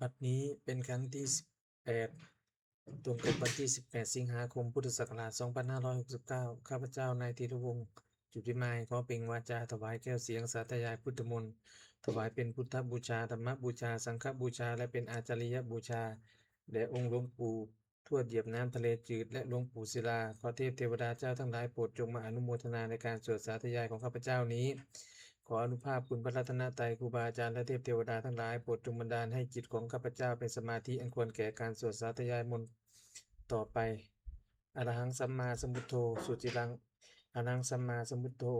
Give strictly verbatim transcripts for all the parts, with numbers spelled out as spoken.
บัดนี้เป็นครั้งที่สิบแปด ตรงกับวันที่สิบแปด สิงหาคม พุทธศักราช สองพันห้าร้อยหกสิบเก้า ข้าพเจ้านายธีรวงศ์ จุติมาย ขอเปล่งวาจาถวายแก้วเสียงสาธยายพุทธมนต์ ถวายเป็นพุทธบูชา ธรรมบูชา สังฆบูชา และเป็นอาจาริยบูชา แด่องค์หลวงปู่ทวดเหยียบน้ำทะเลจืด และหลวงปู่ศิลา ขอเทพเทวดาเจ้าทั้งหลายโปรดจงมาอนุโมทนาในการสวดสาธยายของข้าพเจ้านี้ ขออานุภาพคุณพระรัตนตรัย ครูบาอาจารย์ และเทพเทวดาทั้งหลาย โปรดจงบันดาลให้จิตของข้าพเจ้าเป็นสมาธิอันควรแก่การสวดสาธยายมนต์ต่อไป Arahaṃ sammāsambuddho suciraṃ. Arahaṃ sammāsambuddho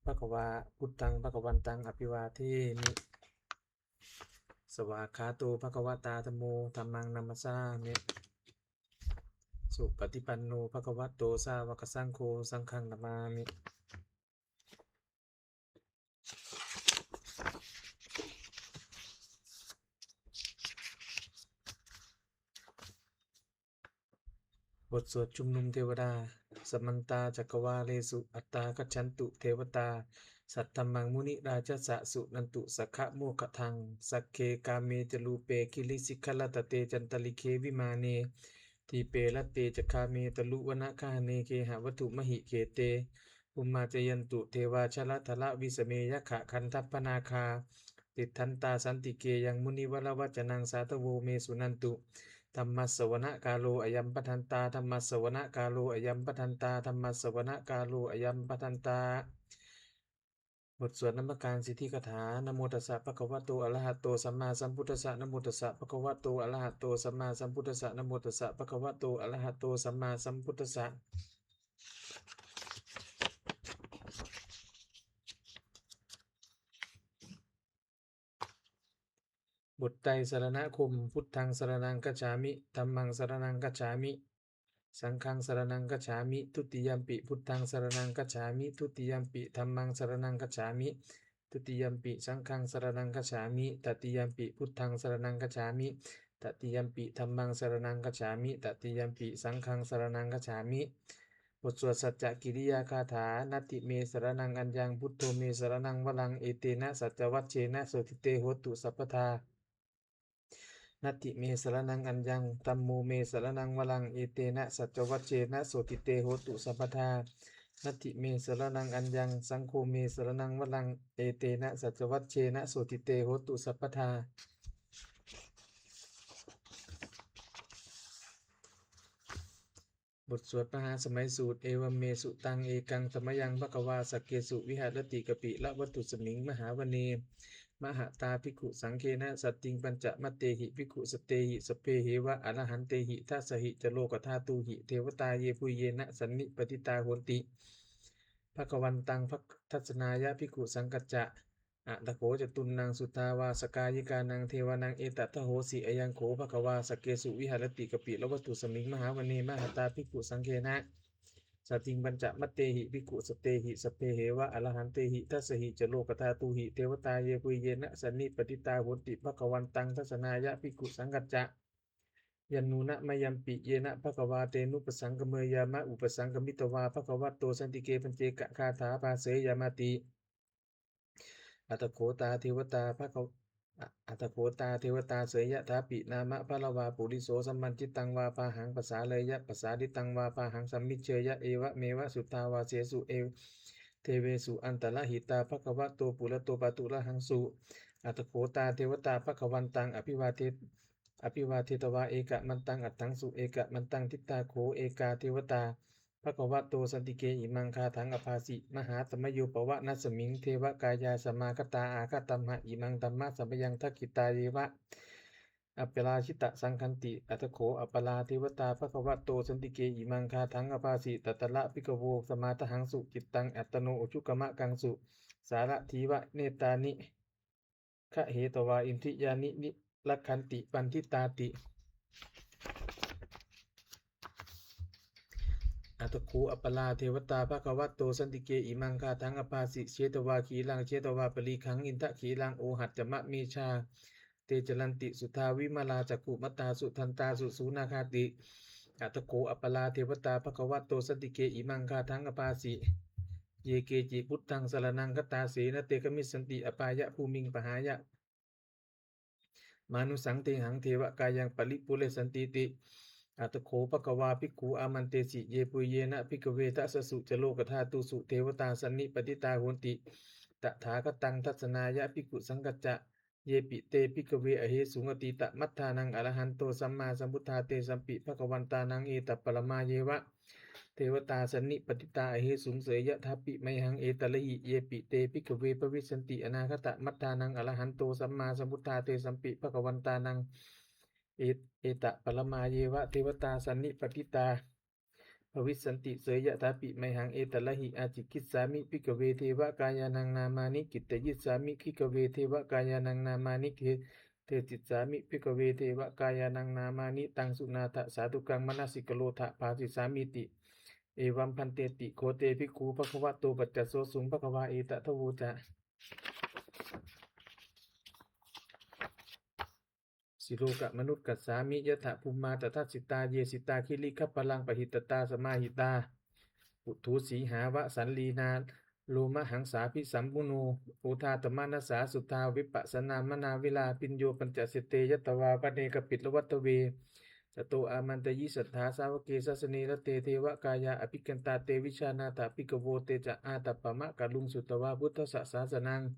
bhagavā, buddhaṃ bhagavantaṃ abhivādemi. Svākkhāto bhagavatā dhammo, dhammaṃ namassāmi. Supaṭipanno bhagavato sāvakasaṅgho, saṅghaṃ namāmi. บทสวดชุมนุมเทวดา Samantā cakkavāḷesu atrāgacchantu devatā, saddhammaṃ munirājassa suṇantu saggamokkhadaṃ. Sagge kāme ca rūpe girisikharataṭe cantalikkhe vimāne, dīpe raṭṭhe ca gāme taruvanagahane gehavatthumhi khette, bhummā cāyantu devā jalathalavisame yakkhagandhabbanāgā, tiṭṭhantā santike yaṃ munivaravacanaṃ sādhavo me suṇantu. Dhammassavanakālo ayambhadantā. Dhammassavanakālo ayambhadantā. Dhammassavanakālo ayambhadantā. บทสวดนมการสิทธิคาถา Namo tassa bhagavato arahato sammāsambuddhassa. Namo tassa bhagavato arahato sammāsambuddhassa. Namo tassa bhagavato arahato sammāsambuddhassa. บทไตรสรณคมน์ Buddhaṃ saraṇaṃ gacchāmi. Dhammaṃ saraṇaṃ gacchāmi. Saṅghaṃ saraṇaṃ gacchāmi. Dutiyampi buddhaṃ saraṇaṃ gacchāmi. Dutiyampi dhammaṃ saraṇaṃ gacchāmi. Dutiyampi saṅghaṃ saraṇaṃ gacchāmi. Tatiyampi buddhaṃ saraṇaṃ gacchāmi. Tatiyampi dhammaṃ saraṇaṃ gacchāmi. Tatiyampi saṅghaṃ saraṇaṃ gacchāmi. บทสวดสัจจกิริยาคาถา Natthi me saraṇaṃ aññaṃ, buddho me saraṇaṃ varaṃ, etena saccavajjena sotthi te hotu sabbadā. Natthi me saraṇaṃ aññaṃ, dhammo me saraṇaṃ varaṃ, etena saccavajjena sotthi te hotu sabbadā. Natthi me saraṇaṃ aññaṃ, saṅgho me saraṇaṃ varaṃ, etena saccavajjena sotthi te hotu sabbadā. บทสวดมหาสมัยสูตร Evaṃ me sutaṃ. Ekaṃ samayaṃ bhagavā sakkesu viharati kapilavatthusmiṃ mahāvane mahatā bhikkhusaṅghena saddhiṃ pañcamattehi bhikkhusatehi sabbeheva arahantehi. Dasahi ca lokadhātūhi devatā yebhuyyena sannipatitā honti bhagavantaṃ dassanāya bhikkhusaṅghañca. Atha kho catunnaṃ suddhāvāsakāyikānaṃ devānaṃ etadahosi: Ayaṃ kho bhagavā sakkesu viharati kapilavatthusmiṃ mahāvane mahatā bhikkhusaṅghena saddhiṃ pañcamattehi bhikkhusatehi sabbeheva arahantehi. Dasahi ca lokadhātūhi devatā yebhuyyena sannipatitā honti bhagavantaṃ dassanāya bhikkhusaṅghañca. Yannūna mayampi yena bhagavā tenupasaṅkameyyāma, upasaṅkamitvā bhagavato santike paccekagāthā bhāseyyāmāti. Atha kho tā devatā bhagav-, a-, atha kho tā devatā seyyathāpi nāma balavā puriso sammiñjitaṃ vā bāhaṃ pasāreyya, pasāritaṃ vā bāhaṃ sammiñjeyya, evameva suddhāvāsesu e-, devesu antarahitā bhagavato purato pāturahaṃsu. Atha kho tā devatā bhagavantaṃ abhivāde-, abhivādetvā ekamantaṃ aṭṭhaṃsu. Ekamantaṃ ṭhitā kho ekā devatā bhagavato santike imaṃ gāthaṃ abhāsi: Mahāsamayo pavanasmiṃ, devakāyā samāgatā, āgatamha imaṃ dhammasamayaṃ, dakkhitāyeva aparājitasaṅghanti. Atha kho aparā devatā bhagavato santike imaṃ gāthaṃ abhāsi: Tatra bhikkhavo samādahaṃsu, cittaṃ attano ujukamakaṃsu, sārathīva nettāni gahetvā, indriyāni nirakkhanti paṇḍitāti. Atha kho aparā devatā bhagavato santike imaṃ gāthaṃ abhāsi: Chetvā khīlaṃ chetvā palighaṃ, indakhīlaṃ ohaccamanejā, te caranti suddhā vimalā, cakkhumatā sudantā susunāgāti. Atha kho aparā devatā bhagavato santike imaṃ gāthaṃ abhāsi: Ye keci buddhaṃ saraṇaṃ gatāse, na te gamissanti apāyabhūmiṃ, pahāya mānusaṃ dehaṃ devakāyaṃ paripūressantīti. Atha kho bhagavā bhikkhū āmantesi: Yebhuyyena bhikkhave dasasu ca lokadhātūsu devatā sannipatitā honti tathāgataṃ dassanāya bhikkhusaṅghañca. Yepi te bhikkhave ahesuṃ atītamaddhānaṃ arahanto sammāsambuddhā, tesampi bhagavantānaṃ etaparamāyeva devatā sannipatitā ahesuṃ, seyyathāpi mayhaṃ etarahi. Yepi te bhikkhave bhavissanti anāgatamaddhānaṃ arahanto sammāsambuddhā, tesampi bhagavantānaṃ et- etaparamāyeva devatā sannipatitā bhavissanti, seyyathāpi mayhaṃ etarahi. Ācikkhissāmi bhikkhave devakāyānaṃ nāmāni, kittayissāmi bhikkhave devakāyānaṃ nāmāni, de- desissāmi bhikkhave devakāyānaṃ nāmāni. Taṃ suṇātha sādhukaṃ manasikarotha bhāsissāmīti. Evaṃ bhanteti kho te bhikkhū bhagavato paccassosuṃ. Bhagavā etadavoca: Silokamanukassāmi, yattha bhummā tadassitā, ye sitā girigabbharaṃ, pahitattā samāhitā. Puthū sīhāva sallīnā, lomahaṃsābhisambhuno, odātamanasā suddhā, vippasannamanāvilā. Bhiyyo pañcasate ñatvā, vane kāpilavatthave, tato āmantayi satthā, sāvake sāsane rate. Devakāyā abhikkantā, te vijānātha bhikkhavo. Te ca ātappamakaruṃ, sutvā buddhassa sāsanaṃ.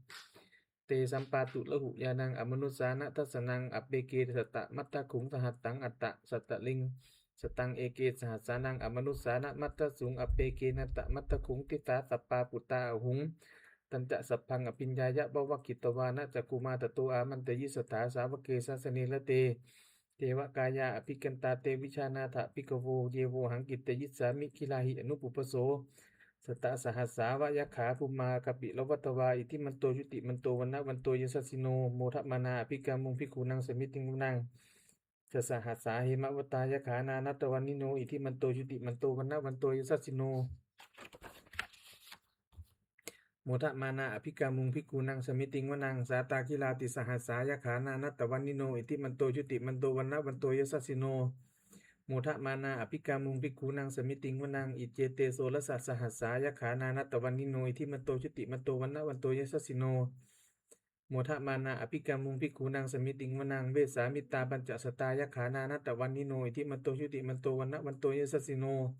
Tesampāturahu ñāṇaṃ, amanussāna dassanaṃ. Appeke satamaddakkhuṃ, sahassaṃ atha sattariṃ. Sataṃ eke sahassānaṃ, amanussānamaddasuṃ. Appekenantamaddakkhuṃ, disā sabbā phuṭā ahuṃ. Tañca sabbaṃ abhiññāya, vavakkhitvāna cakkhumā, tato āmantayi satthā, sāvake sāsane rate. Devakāyā abhikkantā, te vijānātha bhikkhavo. Ye vohaṃ kittayissāmi, girāhi anupubbaso. Sattasahassā va yakkhā, bhummā kāpilavatthavā, iddhimanto jutimanto, vaṇṇavanto yasassino, modamānā abhikkāmuṃ, bhikkhūnaṃ samitiṃ vanaṃ. Chasahassā hemavatā, yakkhā nānattavaṇṇino, iddhimanto jutimanto, vaṇṇavanto yasassino, modamānā abhikkāmuṃ, bhikkhūnaṃ samitiṃ vanaṃ. Sātāgirā tisahassā, yakkhā nānattavaṇṇino, iddhimanto jutimanto, vaṇṇavanto yasassino, modamānā abhikkāmuṃ, bhikkhūnaṃ samitiṃ vanaṃ. Iccete soḷasasahassā, yakkhā nānattavaṇṇino, iddhimanto jutimanto, vaṇṇavanto yasassino, modamānā abhikkāmuṃ, bhikkhūnaṃ samitiṃ vanaṃ. Vessāmittā pañcasatā, yakkhā nānattavaṇṇino, iddhimanto jutimanto, vaṇṇavanto yasassino,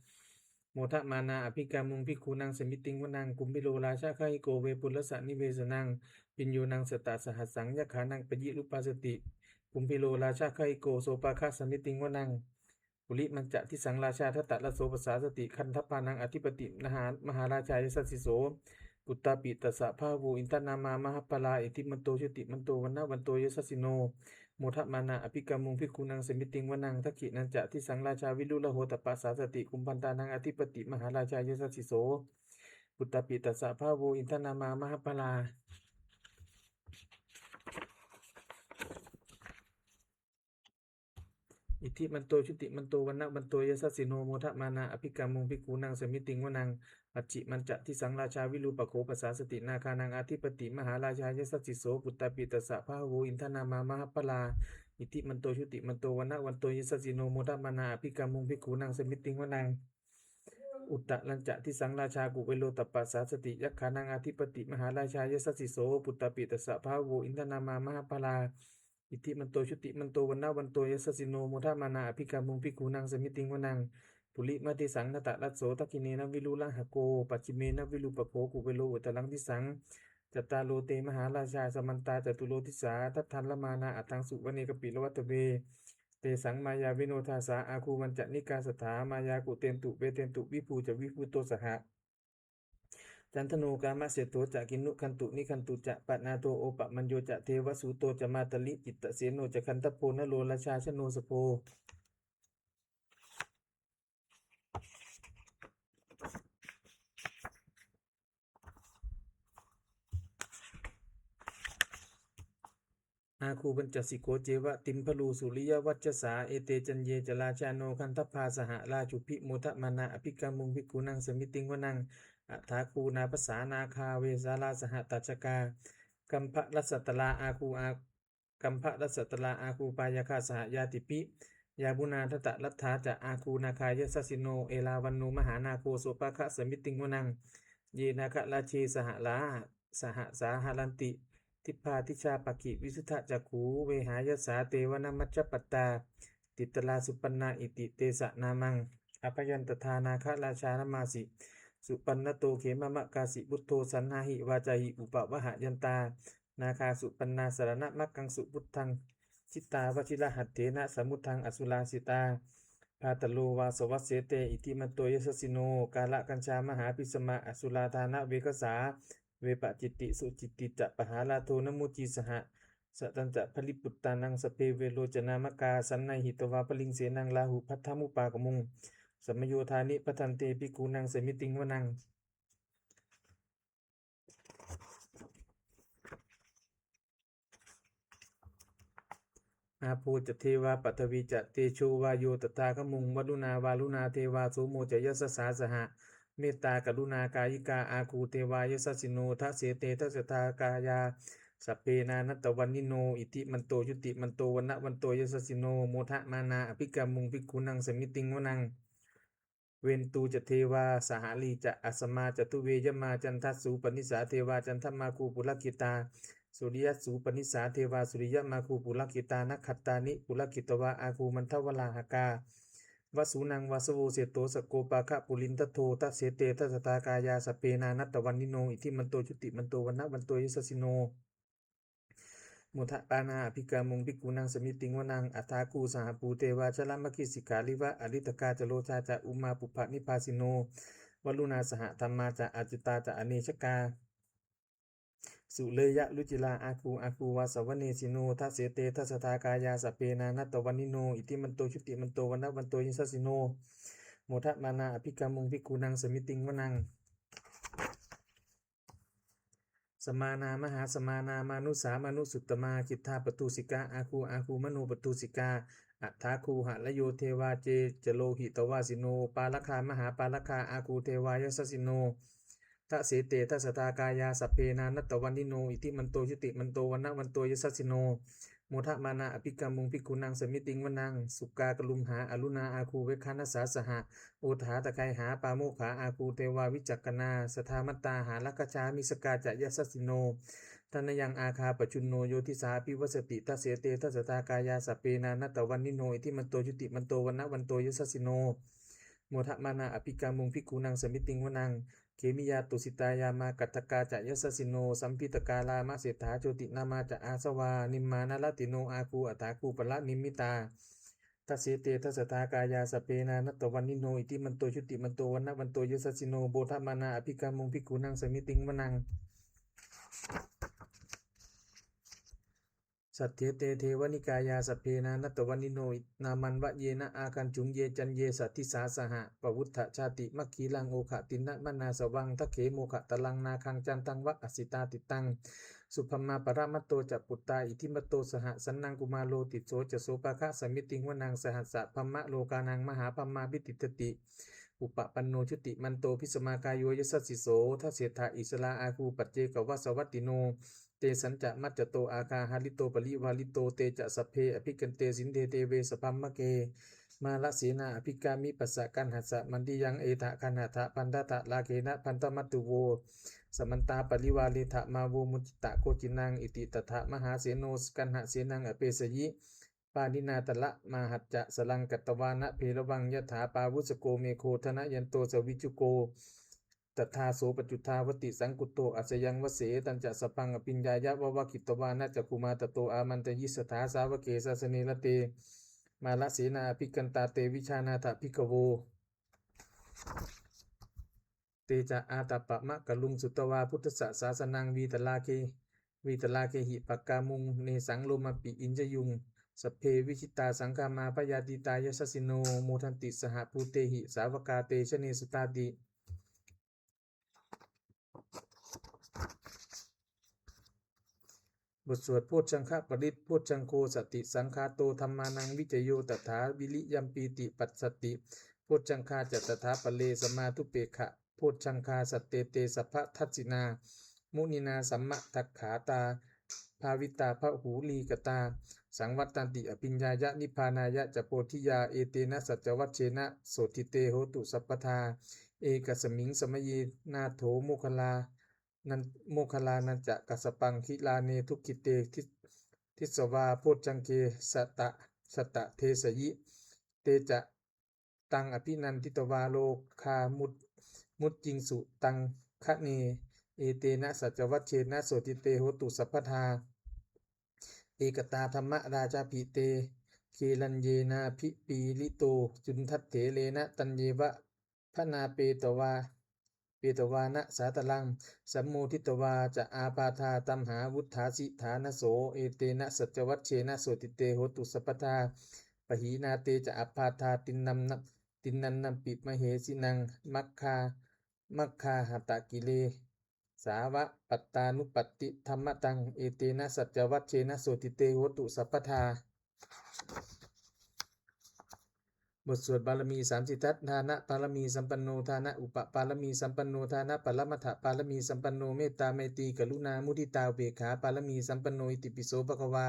modamānā abhikkāmuṃ, bhikkhūnaṃ samitiṃ vanaṃ. Kumbhīro rājagahiko, vepullassa nivesanaṃ, bhiyyo naṃ satasahassaṃ, yakkhānaṃ payirupāsati, kumbhīro rājagahiko, sopāga samitiṃ vanaṃ. Purimañca disaṃ rājā, dhataraṭṭho pasāsati, gandhabbānaṃ ādhipati, mahā- mahārājā yasassi so. Puttāpi tassa bahavo, indanāmā mahabbalā, iddhimanto jutimanto, vaṇṇavanto yasassino, modamānā abhikkāmuṃ, bhikkhūnaṃ samitiṃ vanaṃ. Dakkhiṇañca disaṃ rājā, virūḷho tappasāsati, kumbhaṇḍānaṃ ādhipati, mahārājā yasassi so. Puttāpi tassa bahavo, indanāmā mahabbalā, iddhimanto jutimanto, vaṇṇavanto yasassino, modamānā abhikkāmuṃ, bhikkhūnaṃ samitiṃ vanaṃ. Pacchimañca disaṃ rājā, virūpakkho pasāsati, nāgānaṃ ādhipati, mahārājā yasassi so. Puttāpi tassa bahavo, indanāmā mahabbalā, iddhimanto jutimanto, vaṇṇavanto yasassino, modamānā abhikkāmuṃ, bhikkhūnaṃ samitiṃ vanaṃ. Uttarañca disaṃ rājā, kuvero tappasāsati, yakkhānaṃ ādhipati, mahārājā yasassi so. Puttāpi tassa bahavo, indanāmā mahabbalā, iddhimanto jutimanto, vaṇṇavanto yasassino, modamānā abhikkāmuṃ, bhikkhūnaṃ samitiṃ vanaṃ. Purimadisaṃ dhataraṭṭho, dakkhiṇena virūḷhako, pacchimena virūpakkho, kuvero uttaraṃ disaṃ. Cattāro te mahārājā, samantā caturo disā, daddallamānā aṭṭhaṃsu, vane kāpilavatthave. Tesaṃ māyāvino dāsā, āgū vañcanikā saṭhā, māyā kuṭeṇḍu veṭeṇḍu, viṭū ca viṭuṭo saha. Candano kāmaseṭṭho ca, kinnughaṇḍu nighaṇḍu ca, panādo opamañño ca, devasūto ca mātali, cittaseno ca gandhabbo, naḷo rājā janosabho. Āgū pañcasikho ceva, timbarū suriyavacchasā, ete caññe ca rājāno, gandhabbā saha rājubhi, modamānā abhikkāmuṃ, bhikkhūnaṃ samitiṃ vanaṃ. Athāgū nābhasā nāgā, vesālā saha tacchakā, kambalassatarā āgū ā- kambalassatarā āgū, pāyāgā saha ñātibhi, yāmunā dhataraṭṭhā ca, āgū nāgā yasassino, erāvaṇo mahānāgo, sopāga samitiṃ vanaṃ. Ye nāgarāje sahalā- sahasā haranti, dibbā dijā pakkhi visuddhacakkhū, vehāyasā te vanamajjhapattā, citrā supaṇṇā iti tesa nāmaṃ. Abhayantadā nāgarājānamāsi, supaṇṇato khemamakāsi buddho, saṇhāhi vācāhi upavhayantā, nāgā supaṇṇā saraṇamakaṃsu buddhaṃ. Jitā vajirahatthena samuddaṃ asurā sitā, bhātaro vāsavassete iddhimanto yasassino. Kālakañjā mahābhismā asurā dānaveghasā, vepacitti sucitti ca pahārādo namucī saha. Satañca baliputtānaṃ sabbe verocanāmakā, sannayhitvā baliṃ senaṃ rāhubhaddamupāgamuṃ, samayodāni bhaddante bhikkhūnaṃ samitiṃ vanaṃ. Āpo ca devā paṭhavī ca tejo vāyo tadāgamuṃ, varuṇā vāruṇā devā somo ca yasasā saha. Mettākaruṇākāyikā āgū devā yasassino, dasete dasadhā kāyā sabbe nānattavaṇṇino, iddhimanto jutimanto vaṇṇavanto yasassino, modamānā abhikkāmuṃ bhikkhūnaṃ samitiṃ vanaṃ. Veṇḍū ca devā sahalī ca asamā ca duve yamā, candassūpanisā devā candamāgū purakkhitā, suriyassūpanisā devā suriyamāgū purakkhitā, nakkhattāni purakkhitvā āgū mandavalāhakā, vasūnaṃ vāsavo seṭṭho sakkopāga purindado, dasete dasadhā kāyā sabbe nānattavaṇṇino, iddhimanto jutimanto vaṇṇavanto yasassino, modamānā abhikkāmuṃ bhikkhūnaṃ samitiṃ vanaṃ. Athāgū sahabhū devā jalamaggisikhāriva, ariṭṭhakā ca rojā ca ummāpupphanibhāsino, varuṇā sahadhammā ca accutā ca anejakā, sūleyyarucirā āgū āgū vāsavanesino, dasete dasadhā kāyā sabbe nānattavaṇṇino, iddhimanto jutimanto vaṇṇavanto yasassino, modamānā abhikkāmuṃ bhikkhūnaṃ samitiṃ vanaṃ. Samānā mahāsamānā mānusā mānusuttamā, khiḍḍāpadosikā āgū āgū manopadosikā, athāgū harayo devā te ca lohitavāsino, pāragā mahāpāragā āgū devā yasassino, dasete dasadhā kāyā sabbe nānattavaṇṇino, iddhimanto jutimanto vaṇṇavanto yasassino, modamānā abhikkāmuṃ bhikkhūnaṃ samitiṃ vanaṃ. Sukkā karumhā aruṇā āgū veghanasā saha, odātagayhā pāmokkhā āgū devā vicakkhaṇā, sadāmattā hāragajā missakā ca yasassino, thanayaṃ āga pajjunno yo disā abhivassati, dasete dasadhā kāyā sabbe nānattavaṇṇino, iddhimanto jutimanto vaṇṇavanto yasassino, modamānā abhikkāmuṃ bhikkhūnaṃ samitiṃ vanaṃ. Khemiyā tusitā yāmā kaṭṭhakā ca yasassino, lambitakā lāmaseṭṭhā jotināmā ca āsavā, nimmānaratino āgū athāgū paranimmitā, dasete dasadhā kāyā sabbe nānattavaṇṇino, iddhimanto jutimanto vaṇṇavanto yasassino, modamānā abhikkāmuṃ bhikkhūnaṃ samitiṃ vanaṃ. Saṭṭhete devanikāyā sabbe nānattavaṇṇino, nāmanvayena āgañchuṃ ye caññe sadisā saha, pavutthajātimakhīlaṃ oghatiṇṇamanāsavaṃ, dakkhemoghataraṃ nāgaṃ candaṃva asitātitaṃ, subrahmā paramatto ca puttā iddhimato saha, sanaṅkumāro tisso ca sopāga samitiṃ vanaṃ. Sahassabrahmalokānaṃ mahābrahmābhitiṭṭhati, upapanno jutimanto bhismākāyo yasassi so, dasettha issarā āgū paccekavasavattino, tesañca majjhato āgā hārito parivārito, te ca sabbe abhikkante sinde deve sabrahmake, mārasenā abhikkāmi passa kaṇhassa mandiyaṃ, etha gaṇhatha bandhatha rāgena bandhamatthu vo, samantā parivāretha mā vo muñcittha koci naṃ. Iti tattha mahāseno kaṇhasenaṃ apesayi, pāṇinā talamāhacca saraṃ katvāna bheravaṃ, yathā pāvussako megho thanayanto savijjuko, tadā so paccudāvatti saṅkuddho asayaṃvase. Tañca sabbaṃ abhiññāya vavakkhitvāna cakkhumā, tato āmantayi satthā sāvake sāsane rate, mārasenā abhikkantā te vijānātha bhikkhavo. Te ca ātappamakaruṃ sutvā buddhassa sāsanaṃ, vītarāge vītarāgehi pakkāmuṃ nesaṃ lomapi iñjayuṃ. Sabbe vijitasaṅgāmā bhayātītā yasassino, modanti saha bhūtehi sāvakā te janesutāti. บทสวดโพชฌังคปริตร Bojjhaṅgo satisaṅkhāto dhammānaṃ vicayo tathā, viriyampīti passaddhi bojjhaṅgā ca tathāpare, sammātappekkhabojjhaṅgā sattete sabbadassinā, muninā sammadakkhātā bhāvitā bahulīkatā, saṃvattanti abhiññāya nibbānāya ca bodhiyā, etena saccavajjena sotthi te hotu sabbadā. Ekasmiṃ samaye nātho moggallā moggallānañca kassapaṃ gilāne dukkhite disvā bojjhaṅge satta desayi. Te ca taṃ abhinanditvā rogā mucciṃsu taṅkhaṇe. Etena saccavajjena sotthi te hotu sabbadā. Ekatā dhammarājāpi gelaññenābhipīḷito cundattherena taññeva bhaṇāpetvā petvāna sādaraṃ sammoditvā ca ābādhā tamhā vuṭṭhāsi ṭhānaso. Etena saccavajjena sotthi te hotu sabbadā. Pahīnā te ca ābādhā tiṇṇannam tiṇṇannampi mahesinaṃ maggā maggāhatakilesāva pattānuppattidhammataṃ. Etena saccavajjena sotthi te hotu sabbadā. บทสวดบารมีสามสิบทัศน์ Dāna pāramī sampanno, dāna upapāramī sampanno, dāna paramatthapāramī sampanno, mettā maitrī karuṇā muditā upekkhā pāramī sampanno, itipi so bhagavā.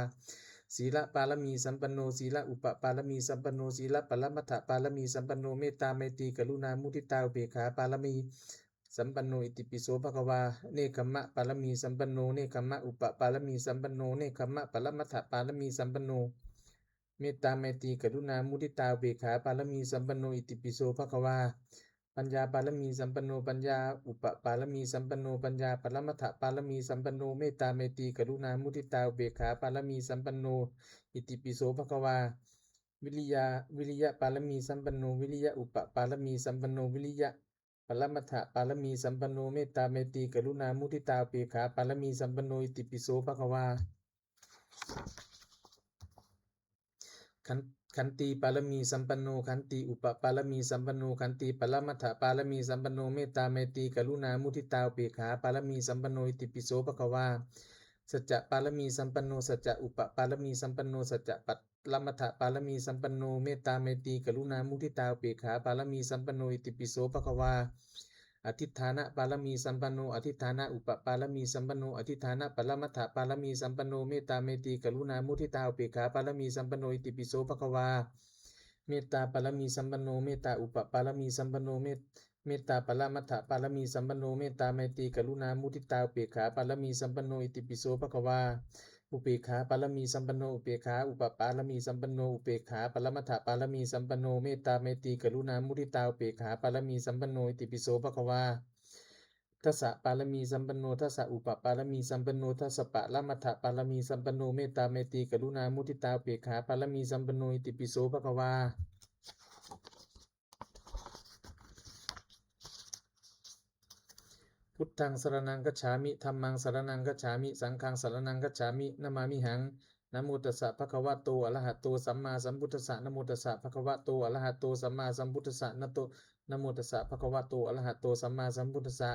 Sīla pāramī sampanno, sīla upapāramī sampanno, sīla paramatthapāramī sampanno, mettā maitrī karuṇā muditā upekkhā pāramī sampanno, itipi so bhagavā. Nekkhamma pāramī sampanno, nekkhamma upapāramī sampanno, nekkhamma paramatha pāramī sampanno, mettā maitrī karuṇā muditā upekkhā pāramī sampanno, itipi so bhagavā. Paññā pāramī sampanno, paññā upapāramī sampanno, paññā paramatha pāramī sampanno, mettā maitrī karuṇā muditā upekkhā pāramī sampanno, itipi so bhagavā. Viriya viriya pāramī sampanno, viriya upapāramī sampanno, viriya paramatha pāramī sampanno, mettā maitrī karuṇā muditā upekkhā pāramī sampanno, itipi so bhagavā. Khan- khantī pāramī sampanno, khantī upapāramī sampanno, khantī paramatha pāramī sampanno, mettā maitrī karuṇā muditā upekkhā pāramī sampanno, itipi so bhagavā. Sacca pāramī sampanno, sacca upapāramī sampanno, sacca paramatha pāramī sampanno, mettā maitrī karuṇā muditā upekkhā pāramī sampanno, itipi so bhagavā. Adhiṭṭhāna pāramī sampanno, adhiṭṭhāna upapāramī sampanno, adhiṭṭhāna paramatha pāramī sampanno, mettā maitrī karuṇā muditā upekkhā pāramī sampanno, itipi so bhagavā. Mettā pāramī sampanno, mettā upapāramī sampanno, met- mettā paramatha pāramī sampanno, mettā maitrī karuṇā muditā upekkhā pāramī sampanno, itipi so bhagavā. Upekkhā pāramī sampanno, upekkhā upapāramī sampanno, upekkhā paramatha pāramī sampanno, mettā maitrī karuṇā muditā upekkhā pāramī sampanno, itipi so bhagavā. Dasa pāramī sampanno, dasa upapāramī sampanno, dasa paramatha pāramī sampanno, mettā maitrī karuṇā muditā upekkhā pāramī sampanno, itipi so bhagavā. Buddhaṃ saraṇaṃ gacchāmi, dhammaṃ saraṇaṃ gacchāmi, saṅghaṃ saraṇaṃ gacchāmi, namāmihaṃ. Namo tassa bhagavato arahato sammāsambuddhassa. Namo tassa bhagavato arahato sammāsambuddhassa. Nato namo tassa bhagavato arahato sammāsambuddhassa.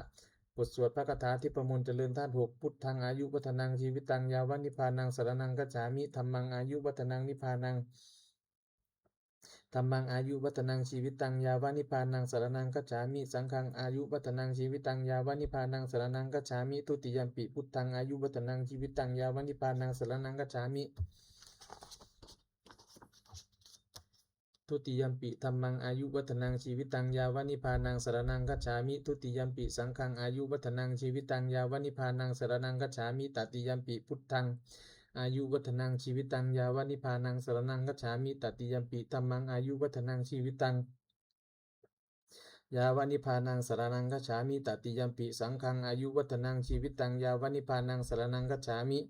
บทสวดพระคาถาทิพมนต์เจริญธาตุหก Buddhaṃ āyuvaḍḍhanaṃ jīvitaṃ yāva nibbānaṃ saraṇaṃ gacchāmi. Dhammaṃ āyuvaḍḍhanaṃ nibbānaṃ Dhammaṃ āyuvaḍḍhanaṃ jīvitaṃ yāva nibbānaṃ saraṇaṃ gacchāmi. Saṅghaṃ āyuvaḍḍhanaṃ jīvitaṃ yāva nibbānaṃ saraṇaṃ gacchāmi. Dutiyampi buddhaṃ āyuvaḍḍhanaṃ jīvitaṃ yāva nibbānaṃ saraṇaṃ gacchāmi. Dutiyampi dhammaṃ āyuvaḍḍhanaṃ jīvitaṃ yāva nibbānaṃ saraṇaṃ gacchāmi. Dutiyampi saṅghaṃ āyuvaḍḍhanaṃ jīvitaṃ yāva nibbānaṃ saraṇaṃ gacchāmi. Tatiyampi buddhaṃ āyuvaḍḍhanaṃ jīvitaṃ yāva nibbānaṃ saraṇaṃ gacchāmi. Tatiyampi dhammaṃ āyuvaḍḍhanaṃ jīvitaṃ yāva nibbānaṃ saraṇaṃ gacchāmi. Tatiyampi saṅghaṃ āyuvaḍḍhanaṃ jīvitaṃ yāva nibbānaṃ saraṇaṃ gacchāmi.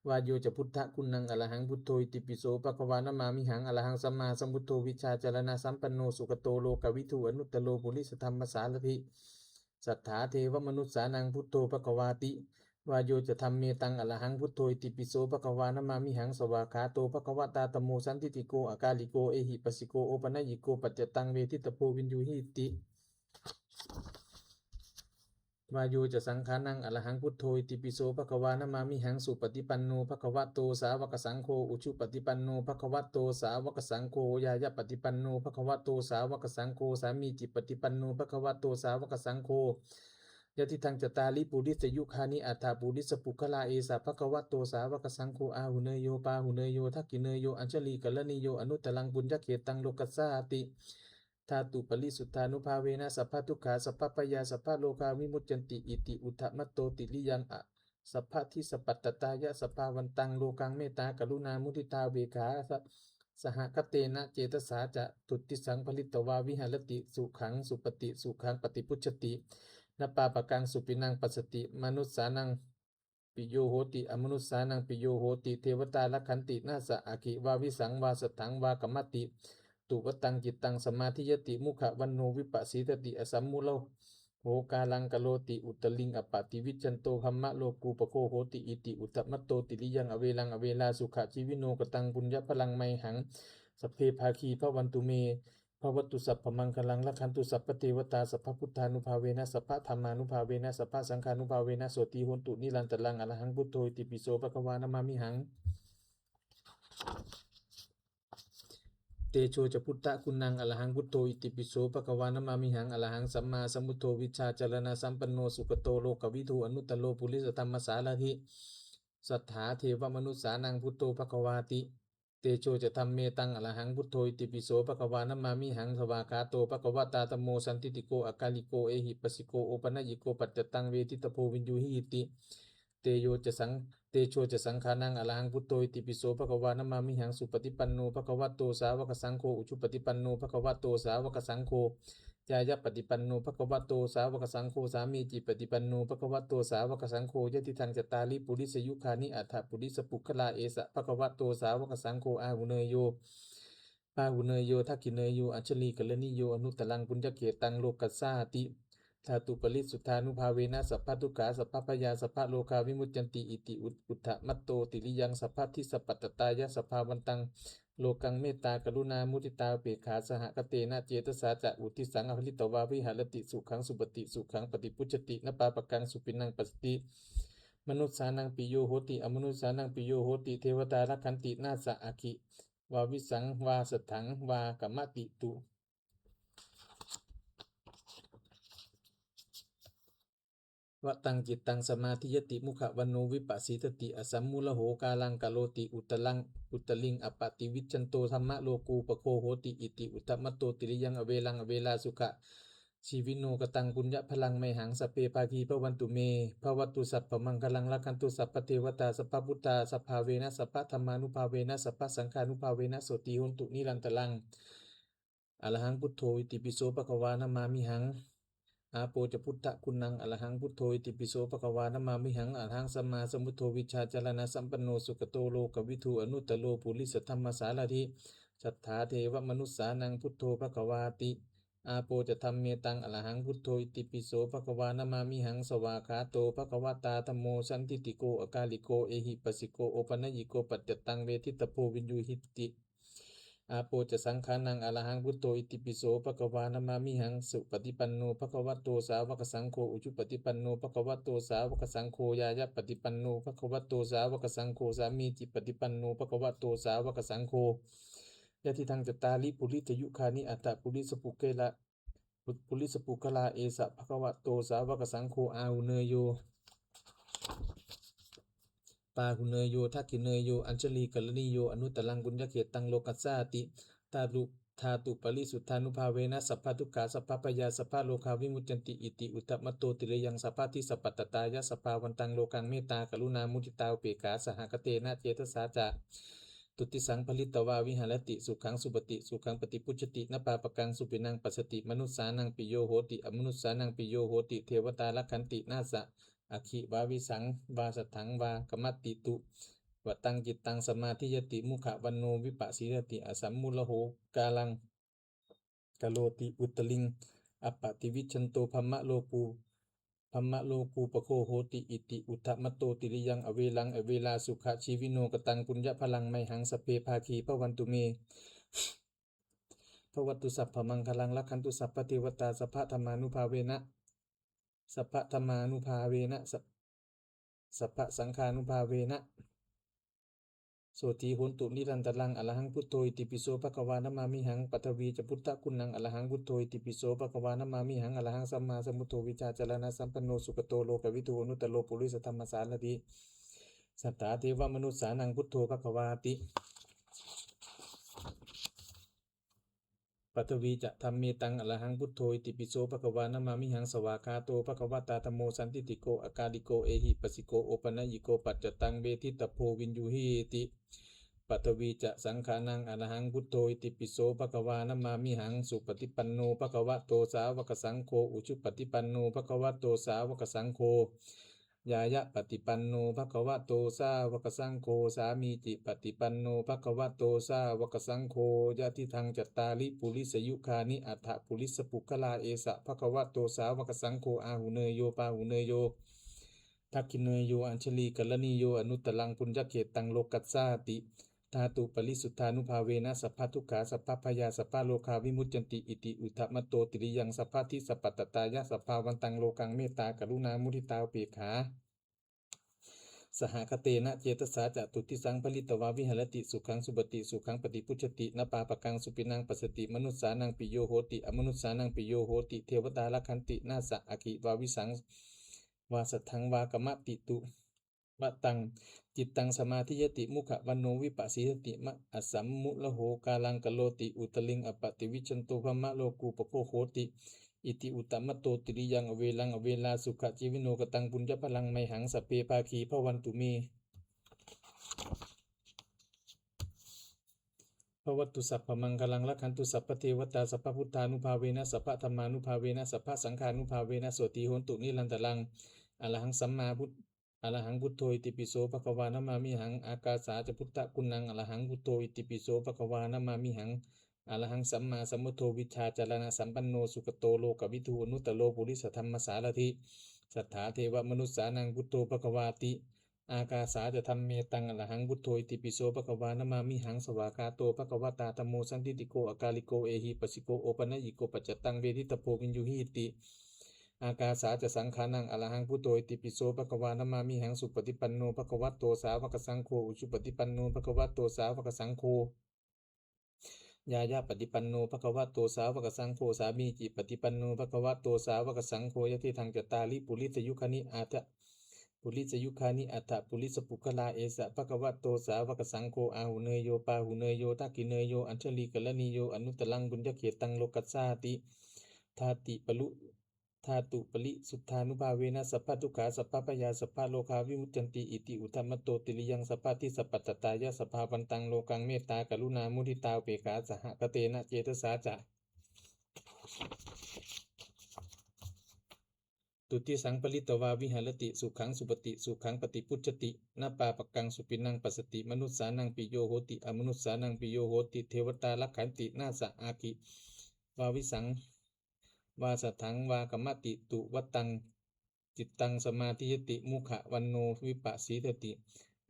Vāyo ca buddhaguṇaṃ arahaṃ buddho itipi so bhagavā namāmihaṃ. Arahaṃ sammāsambuddho vijjācaraṇasampanno sugato lokavidū anuttaro purisadammasārathi satthā devamanussānaṃ buddho bhagavāti. Vāyo ca dhammetaṃ arahaṃ buddho itipi so bhagavā namāmihaṃ. Svākkhāto bhagavatā dhammo sandiṭṭhiko akāliko ehipassiko opanayiko paccattaṃ veditabbo viññūhīti. Vāyo ca saṅghānaṃ arahaṃ buddho itipi so bhagavā namāmihaṃ. Supaṭipanno bhagavato sāvakasaṅgho, ujupaṭipanno bhagavato sāvakasaṅgho, ñāyapaṭipanno bhagavato sāvakasaṅgho, sāmīcipaṭipanno bhagavato sāvakasaṅgho, yadidaṃ cattāri purisayugāni aṭṭha purisapuggalā, esa bhagavato sāvakasaṅgho, āhuneyyo pāhuneyyo dakkhiṇeyyo añjalikaraṇīyo anuttaraṃ puññakkhettaṃ lokassāti. dhātuparisuddhānubhāvena sabbadukkhā sabbabhayā sabbarogā vimuccanti. Iti uddhamaddo tiriyaṃ a- sabbadisapattattāya sabbāvantaṃ lokaṃ mettā karuṇā muditā upekkhā sa- sahagatena cetasā catuddisaṃ pharitvā viharati. Sukhaṃ supati, sukhaṃ paṭibujjhati, na pāpakaṃ supinaṃ passati, manussānaṃ piyo hoti, amanussānaṃ piyo hoti, devatā rakkhanti, nāssa aggi vā visaṃ vā satthaṃ vā kamati. Tuvaṭaṃ cittaṃ samādhiyati, mukhavaṇṇo vippasīdati, asammūḷho kālaṃ karoti, uttariṃ appaṭivijjhanto brahmalokūpago hoti. Iti uddhamaddo tiriyaṃ averaṃ averā sukhajīvino. Kataṃ puññaphalaṃ mayhaṃ sabbe bhāgī bhavantu me. Bhavatu sabbamaṅgalaṃ, rakkhantu sabbadevatā, sabbabuddhānubhāvena sabbadhammānubhāvena sabbasaṅghānubhāvena sotthī hontu nirantaraṃ. Arahaṃ buddho itipi so bhagavā namāmihaṃ. Tejo ca buddhaguṇaṃ, arahaṃ buddho itipi so bhagavā namāmihaṃ. Arahaṃ sammāsambuddho vijjācaraṇasampanno sugato lokavidū anuttaro purisadammasārathi satthā devamanussānaṃ buddho bhagavāti. Tejo ca dhammetaṃ, arahaṃ buddho itipi so bhagavā namāmihaṃ. Svākkhāto bhagavatā dhammo sandiṭṭhiko akāliko ehipassiko opanayiko paccattaṃ veditabbo viññūhīti. Tejo ca saṅ- tejo ca saṅghānaṃ, arahaṃ buddho itipi so bhagavā namāmihaṃ. Supaṭipanno bhagavato sāvakasaṅgho, ujupaṭipanno bhagavato sāvakasaṅgho, ñāyapaṭipanno bhagavato sāvakasaṅgho, sāmīcipaṭipanno bhagavato sāvakasaṅgho, yadidaṃ cattāri purisayugāni aṭṭha purisapuggalā, esa bhagavato sāvakasaṅgho āhuneyyo pāhuneyyo dakkhiṇeyyo añjalikaraṇīyo anuttaraṃ puññakkhettaṃ lokassāti. Dhātuparisuddhānubhāvena sabbadukkhā sabbabhayā sabbarogā vimuccanti. Iti ud- uddhamaddo tiriyaṃ sabbadisapattattāya sabbāvantaṃ lokaṃ mettā karuṇā muditā upekkhā sahagatena cetasā catuddisaṃ pharitvā viharati. Sukhaṃ supati, sukhaṃ paṭibujjhati, na pāpakaṃ supinaṃ passati, manussānaṃ piyo hoti, amanussānaṃ piyo hoti, devatā rakkhanti, nāssa aggi vā visaṃ vā satthaṃ vā kamati. Tu- vaṭaṃ cittaṃ samādhiyati, mukhavaṇṇo vippasīdati, asammūḷho kālaṃ karoti, uttaraṃ uttariṃ appaṭivijjhanto brahmalokūpago hoti. Iti uddhamaddo tiriyaṃ averaṃ averā sukhajīvino. Kataṃ puññaphalaṃ mayhaṃ sabbe bhāgī bhavantu me. Bhavatu sabbamaṅgalaṃ, rakkhantu sabbadevatā, sabbabuddhānubhāvena sabbadhammānubhāvena sabbasaṅghānubhāvena sotthī hontu nirantaraṃ. Arahaṃ buddho itipi so bhagavā namāmihaṃ. Āpo ca buddhaguṇaṃ, arahaṃ buddho itipi so bhagavā namāmihaṃ. Arahaṃ sammāsambuddho vijjācaraṇasampanno sugato lokavidū anuttaro purisadammasārathi satthā devamanussānaṃ buddho bhagavāti. Āpo ca dhammetaṃ, arahaṃ buddho itipi so bhagavā namāmihaṃ. Svākkhāto bhagavatā dhammo sandiṭṭhiko akāliko ehipassiko opanayiko paccattaṃ veditabbo viññūhīti. Āpo ca saṅghānaṃ, arahaṃ buddho itipi so bhagavā namāmihaṃ. Supaṭipanno bhagavato sāvakasaṅgho, ujupaṭipanno bhagavato sāvakasaṅgho, ñāyapaṭipanno bhagavato sāvakasaṅgho, sāmīcipaṭipanno bhagavato sāvakasaṅgho, yadidaṃ cattāri purisayugāni aṭṭha purisapuggalā, purisapuggalā, esa bhagavato sāvakasaṅgho āhuneyyo pāhuneyyo dakkhiṇeyyo añjalikaraṇīyo anuttaraṃ puññakkhettaṃ lokassāti. Dhātu- dhātuparisuddhānubhāvena sabbadukkhā sabbabhayā sabbarogā vimuccanti. Iti uddhamaddo tiriyaṃ sabbadisapattattāya sabbāvantaṃ lokaṃ mettā karuṇā muditā upekkhā sahagatena cetasā catuddisaṃ pharitvā viharati. Sukhaṃ supati, sukhaṃ paṭibujjhati, na pāpakaṃ supinaṃ passati, manussānaṃ piyo hoti, amanussānaṃ piyo hoti, devatā rakkhanti, nāssa aggi vā visaṃ vā satthaṃ vā kamati. Tu- vaṭaṃ cittaṃ samādhiyati, mukhavaṇṇo vippasīdati, asammūḷho kālaṃ karoti, uttariṃ appaṭivijjhanto brahmalokū- brahmalokūpago hoti. Iti uddhamaddo tiriyaṃ averaṃ averā sukhajīvino. Kataṃ puññaphalaṃ mayhaṃ sabbe bhāgī bhavantu me. Bhavatu sabbamaṅgalaṃ, rakkhantu sabbadevatā, sabbadhammānubhāvena sabbadhammānubhāvena sa- sabbasaṅghānubhāvena sotthī hontu nirantaraṃ. Arahaṃ buddho itipi so bhagavā namāmihaṃ. Paṭhavī ca buddhaguṇaṃ, arahaṃ buddho itipi so bhagavā namāmihaṃ. Arahaṃ sammāsambuddho vijjācaraṇasampanno sugato lokavidū anuttaro purisadammasārathi satthā devamanussānaṃ buddho bhagavāti. Paṭhavī ca dhammetaṃ arahaṃ buddho itipi so bhagavā namāmihaṃ. Svākkhāto bhagavatā dhammo sandiṭṭhiko akāliko ehipassiko opanayiko paccattaṃ veditabbo viññūhīti. Paṭhavī ca saṅghānaṃ arahaṃ buddho itipi so bhagavā namāmihaṃ. Supaṭipanno bhagavato sāvakasaṅgho, ujupaṭipanno bhagavato sāvakasaṅgho, ñāyapaṭipanno bhagavato sāvakasaṅgho, sāmīcipaṭipanno bhagavato sāvakasaṅgho, yadidaṃ cattāri purisayugāni aṭṭha purisapuggalā, esa bhagavato sāvakasaṅgho āhuneyyo pāhuneyyo dakkhiṇeyyo añjalikaraṇīyo anuttaraṃ puññakkhettaṃ lokassāti. Dhātuparisuddhānubhāvena sabbadukkhā sabbabhayā sabbarogā vimuccanti. Iti uddhamadho tiriyaṃ sabbadhi sabbattatāya sabbāvantaṃ lokaṃ mettākaruṇāmuditāupekkhā sahagatena cetasā catuddisaṃ pharitvā viharati. Sukhaṃ supati, sukhaṃ paṭibujjhati, na pāpakaṃ supinaṃ passati, manussānaṃ piyo hoti, amanussānaṃ piyo hoti, devatā rakkhanti, nāssa aggi vā visaṃ vā satthaṃ vā kamati tu vataṃ. Cittaṃ samādhiyati, mukhavaṇṇo vippasīdati, ma asammūḷho kālaṃ karoti, uttariṃ appaṭivijjhanto brahmalokūpago hoti. Iti uddhamadho tiriyaṃ averaṃ averā sukhajīvino. Kataṃ puññaphalaṃ mayhaṃ sabbe bhāgī bhavantu me. Bhavatu sabbamaṅgalaṃ, rakkhantu sabbadevatā, sabbabuddhānubhāvena sabbadhammānubhāvena sabbasaṅghānubhāvena sotthī hontu nirantaraṃ. Arahaṃ sammā bud- arahaṃ buddho itipi so bhagavā namāmihaṃ. Ākāsā ca buddhaguṇaṃ arahaṃ buddho itipi so bhagavā namāmihaṃ. Arahaṃ sammāsambuddho vijjācaraṇasampanno sugato lokavidū anuttaro purisadammasārathi satthā devamanussānaṃ buddho bhagavāti. Ākāsā ca dhammetaṃ arahaṃ buddho itipi so bhagavā namāmihaṃ. Svākkhāto bhagavatā dhammo sandiṭṭhiko akāliko ehipassiko opanayiko paccattaṃ veditabbo viññūhīti. Ākāsā ca saṅghānaṃ arahaṃ buddho itipi so bhagavā namāmihaṃ. Supaṭipanno bhagavato sāvakasaṅgho, ujupaṭipanno bhagavato sāvakasaṅgho, ñāyapaṭipanno bhagavato sāvakasaṅgho, sāmīcipaṭipanno bhagavato sāvakasaṅgho, yadidaṃ cattāri purisayugāni aṭṭha purisayugāni aṭṭha purisapuggalā, esa bhagavato sāvakasaṅgho āhuneyyo pāhuneyyo dakkhiṇeyyo añjalikaraṇīyo anuttaraṃ puññakkhettaṃ lokassāti. Dhāti palu- dhātuparisuddhānubhāvena sabbadukkhā sabbabhayā sabbarogā vimuccanti. Iti uddhamadho tiriyaṃ sabbadhi sabbattatāya sabbāvantaṃ lokaṃ mettākaruṇāmuditāupekkhāsahagatena cetasā catuddisaṃ pharitvā viharati. Sukhaṃ supati, sukhaṃ paṭibujjhati, na pāpakaṃ supinaṃ passati, manussānaṃ piyo hoti, amanussānaṃ piyo hoti, devatā rakkhanti, nāssa aggi vā visaṃ vā satthaṃ vā kamati tu vataṃ. Cittaṃ samādhiyati, mukhavaṇṇo vippasīdati,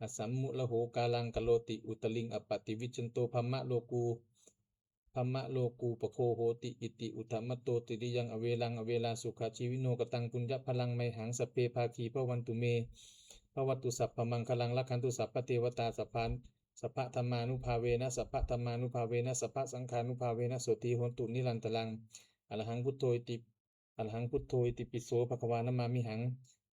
asammūḷho kālaṃ karoti, uttariṃ appaṭivijjhanto brahmalokū brahmalokūpago hoti. Iti uddhamadho tiriyaṃ averaṃ averā sukhajīvino. Kataṃ puññaphalaṃ mayhaṃ sabbe bhāgī bhavantu me. Bhavatu sabbamaṅgalaṃ, rakkhantu sabbadevatā, sabbā sabbadhammānubhāvena sabbadhammānubhāvena sabbasaṅghānubhāvena sotthī hontu nirantaraṃ. Arahaṃ buddho iti arahaṃ buddho itipi so bhagavā namāmihaṃ.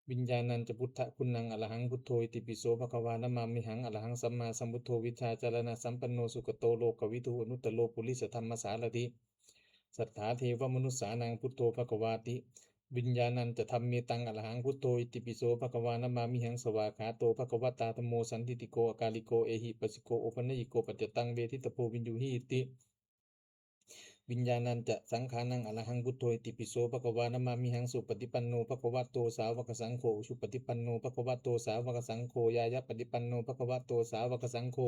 Viññāṇañca buddhaguṇaṃ arahaṃ buddho itipi so bhagavā namāmihaṃ. Arahaṃ sammāsambuddho vijjācaraṇasampanno sugato lokavidū anuttaro purisadammasārathi satthā devamanussānaṃ buddho bhagavāti. Viññāṇañca dhammetaṃ arahaṃ buddho itipi so bhagavā namāmihaṃ. Svākkhāto bhagavatā dhammo sandiṭṭhiko akāliko ehipassiko opanayiko paccattaṃ veditabbo viññūhīti. Viññāṇañca saṅghānaṃ arahaṃ buddho itipi so bhagavā namāmihaṃ. Supaṭipanno bhagavato sāvakasaṅgho, ujupaṭipanno bhagavato sāvakasaṅgho, ñāyapaṭipanno bhagavato sāvakasaṅgho,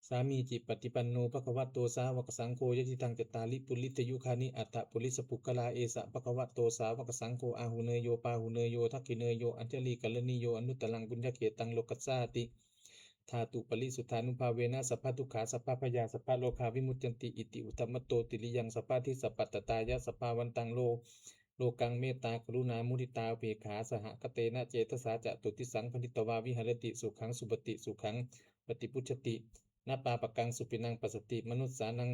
sāmīcipaṭipanno bhagavato sāvakasaṅgho, yadidaṃ cattāri purisayugāni aṭṭha purisapuggalā, esa bhagavato sāvakasaṅgho āhuneyyo pāhuneyyo dakkhiṇeyyo añjalikaraṇīyo anuttaraṃ puññakkhettaṃ lokassāti. Dhātuparisuddhānubhāvena sabbadukkhā sabbabhayā sabbarogā vimuccanti. Iti uddhamadho tiriyaṃ sabbadhi sabbattatāya sabbāvantaṃ lo lokaṃ mettākaruṇāmuditāupekkhāsahagatena cetasā catuddisaṃ pharitvā viharati. Sukhaṃ supati, sukhaṃ paṭibujjhati, na pāpakaṃ supinaṃ passati, manussānaṃ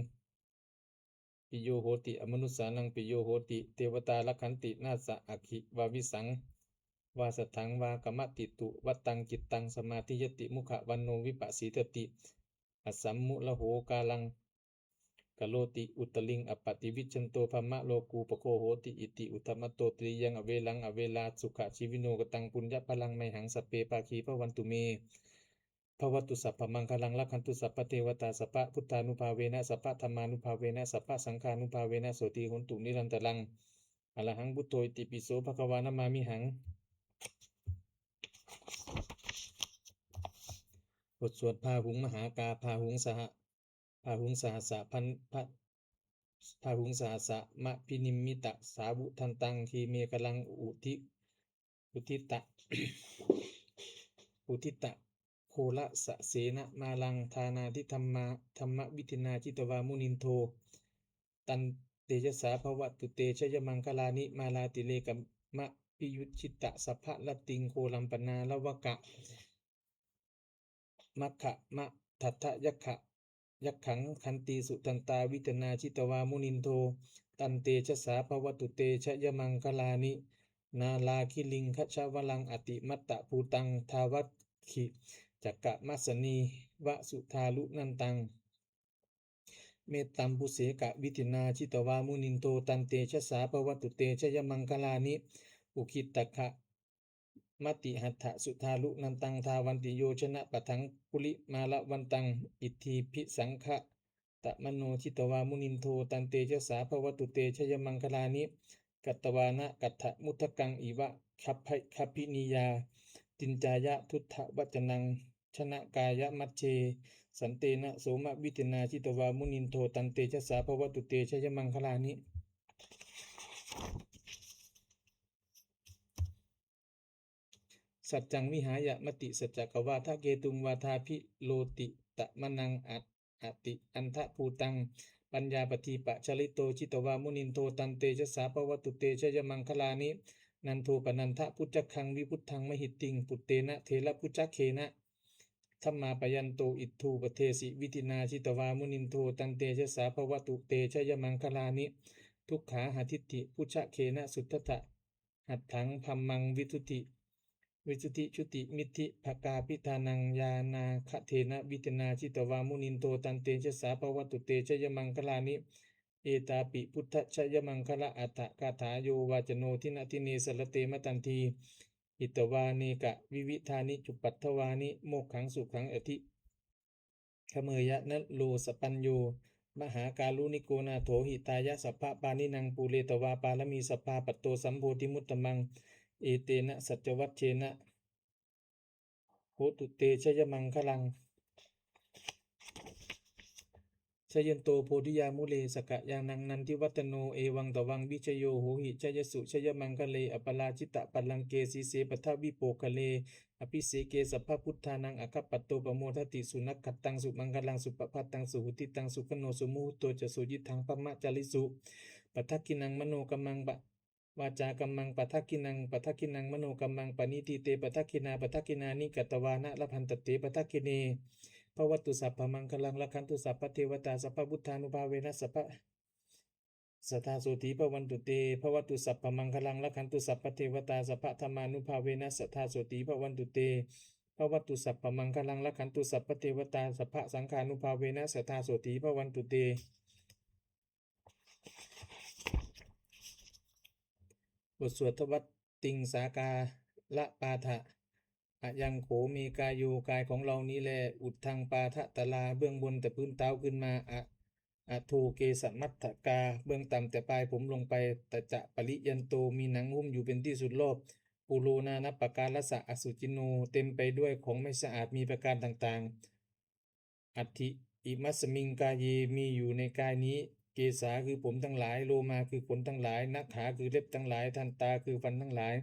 piyo hoti, amanussānaṃ piyo hoti, devatā rakkhanti, nāssa aggi vā visaṃ vā satthaṃ vā kamati tu vataṃ. Cittaṃ samādhiyati, mukhavaṇṇo vippasīdati, asammūḷho kālaṃ karoti uttariṃ appaṭivijjhanto brahmalokūpago hoti. Iti uddhamadho tiriyaṃ averaṃ averā sukhajīvino. Kataṃ puññaphalaṃ mayhaṃ sabbe bhāgī bhavantu me. Bhavatu sabbamaṅgalaṃ, rakkhantu sabbadevatā, sabbabuddhānubhāvena, sabbadhammānubhāvena, sabbasaṅghānubhāvena, sotthī hontu nirantaraṃ. Arahaṃ buddho itipi so bhagavā namāmihaṃ. บทสวดพาหุงมหากา พาหุงสห พาหุงสหัสสะพัน พะ พาหุงสหัสสะมะพินิมมิตะสาวุธันตัง ทีเมกรังอุทิ อุทิตะ อุทิตะโคละสะเสนะมาลัง ทานาทิธัมมา ธัมมวิธินาจิตวามุนินโท ตันเตจสาภวตุเตชยมังคลานิ มาลาติเรกมะพิยุจิตะสัพพะรัตติง โคลัมปนาลวกะ มัคคะมะทัททะยัคคะ ยักขัง ขันตีสุทันตาวิทนาจิตวามุนินโท ตันเตชสาภวตุเตชยมังคลานิ นาลาคิลิงคชวลังอติมัตตะภูตัง ทาวัคขิจักกะมัสสนีวสุทารุนันตัง เมตตัมปุเสกะวิธินาจิตวามุนินโท ตันเตชสาภวตุเตชยมังคลานิ อุคิตตะขะ มติหัตถสุทารุนันตัง ทาวันติโยชนะปะทังกุลิมาลวันตัง อิทธิพิสังขะตะมโนจิตวามุนินโท ตันเตชสาภวตุเตชยมังคลานิ กัตวานะกัตถมุทธกังอิวะ คัพพะ คัพพินิยา ตินจายะทุทธวัจนัง ชนะกายะมัจเจ สันเตนะโสมวิทนาจิตวามุนินโท ตันเตชสาภวตุเตชยมังคลานิ สัจจังวิหายะมติสัจจกวาทะเกตุง วาทาภิโรติตะมะนังอะ อติอันทะภูตัง ปัญญาปะทีปะชะลิโตจิตวามุนินโท ตันเตชสาภวตุเตชยมังคลานิ นันโทปะนันทะพุจจักขัง วิพุทธังมหิตติง ปุตเตนะเทระพุจจักเขนะ ธัมมาปะยันโตอิทธูปะเทสิวิธินาจิตวามุนินโท ตันเตชสาภวตุเตชยมังคลานิ ทุกขาหะทิฏฐิพุจจักเขนะ สุทธัตถะ หัตถัง ธัมมัง วิสุทธิ วิสุทธิจุติมิทธิภะกาภิธานัง ญาณาคะเทนะวิทนาจิตวามุนินโท ตันเตชสาภวตุเตชยมังคลานิ เอตาปิพุทธชยมังคละอัฏฐกาถา โยวาจโนทินะทิเนสะระเตมะตันที หิตวาเนกะวิวิธานิจุปัฏฐวานิ โมกขังสุขังอธิ ขเมยะนะโรสะปัญโญ มหาการุณิโกนาโถ หิตายะสัพพะปานินัง ปูเรตวาปารมีสัพพา ปัตโตสัมโพธิมุตตมัง เอเตนะสัจจวัจเจนะ โหตุเตชยมังคลัง ชยันโตโพธิยามุเล สกะยานังนันทิวัตโน เอวังตวังวิชโย โหหิชยสสุชยมังคเล อปราจิตะปัลลังเก สีเสปัทวิโปคเล อภิเสเก สัพพะพุทธานัง อัคคัปปะโต ปะโมทติ สุนักขัตตัง สุมังคลัง สุปะภัตตัง สุหุติตัง สุขโณ สุมุหุตโตจะ สุยิตถัง พรหมจาริสุ ปะทักขิณัง มโนกัมมัง ปะ วาจากัมมัง ปะทักขิณัง ปะทักขิณัง มโนกัมมัง ปะนิทิเต ปะทักขิณา ปะทักขิณานิ กัตวานะ ละพันตะเต ปะทักขิเณ ภะวะตุ สัพพะมังคลัง รักขันตุ สัพพะเทวะตา สัพพะพุทธานุภาเวนะ สัพพะ สัทธาโสติภะวันตุเต ภะวะตุ สัพพะมังคลัง รักขันตุ สัพพะเทวะตา สัพพะธัมมานุภาเวนะ สัทธาโสติภะวันตุเต ภะวะตุ สัพพะมังคลัง รักขันตุ สัพพะเทวะตา สัพพะสังฆานุภาเวนะ สัทธาโสติภะวันตุเต บทสวดทวัตติงสาการะปาฐะ อะยังโข เม กาโย กายของเรานี้แล อุทธัง ปาทะตะลา เบื้องบนแต่พื้นเท้าขึ้นมา อะ อะโท เกสะมัตถะกา เบื้องต่ำแต่ปลายผมลงไป ตะจะ ปะริยันโต มีหนังหุ้มอยู่เป็นที่สุดรอบ ปูโร นานะปะการะสะ อสุจินโน เต็มไปด้วยของไม่สะอาด มีประการต่างๆ อัตถิ อิมัสสมิง กาเย มีอยู่ในกายนี้ เกสา คือผมทั้งหลาย โลมา คือขนทั้งหลาย นะขา คือเล็บทั้งหลาย ทันตา คือฟันทั้งหลาย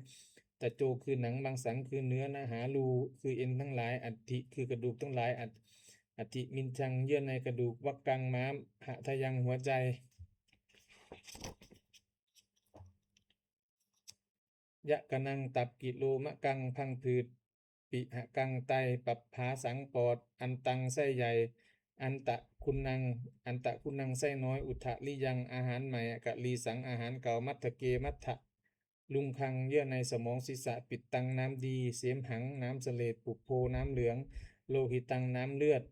ตะโจ คือหนัง มังสัง คือเนื้อ นะหารู คือเอ็นทั้งหลาย อัตถิ คือกระดูกทั้งหลาย อัต อัตถิ มิญชัง เยื่อในกระดูก วักกัง ม้าม หะทะยัง หัวใจ ยะกะนัง ตับ กิโลมะกัง พังผืด ปิหะกัง ไต ปับผาสัง ปอด อันตัง ไส้ใหญ่ อันตะคุนัง อันตะคุนัง ไส้น้อย อุทะริยัง อาหารใหม่ กะลีสัง อาหารเก่า มัทธะเก มัทธะลุงคัง เยื่อในสมอง ศีรษะ ปิตตัง น้ำดี เสมหัง น้ำเสลด ปุโพ น้ำเหลือง โลหิตัง น้ำเลือด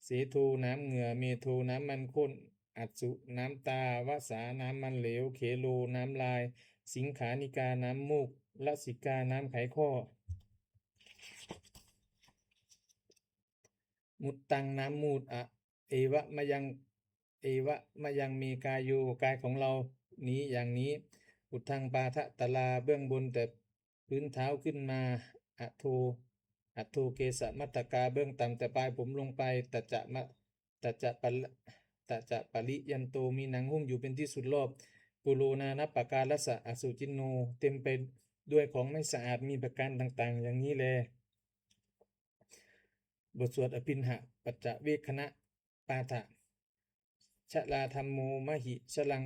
เสโท น้ำเหงื่อ เมโท น้ำมันข้น อัสสุ น้ำตา วสา น้ำมันเหลว เคโล น้ำลาย สิงขานิกา น้ำมูก ลสิกา น้ำไขข้อ มุตตัง น้ำมูตร อะ เอวะมะยัง เอวะมะยังเมกาโย กายของเรานี้อย่างนี้ อุทธังปาทะตะลา เบื้องบนแต่พื้นเท้าขึ้นมา อโท อโทเกสะมัตตกา เบื้องต่ำแต่ปลายผมลงไป ตัจจะมะ ตัจจะปะ ตัจจะปะริยันโต มีหนังหุ้มอยู่เป็นที่สุดรอบ ปุโรนานัปปะการัสสะ อสุจินโน เต็มไปด้วยของไม่สะอาด มีประการต่างๆ อย่างนี้แล บทสวดอภิณหะปัจจเวกขณปาฐะ ชราธัมโมมหิ ชรัง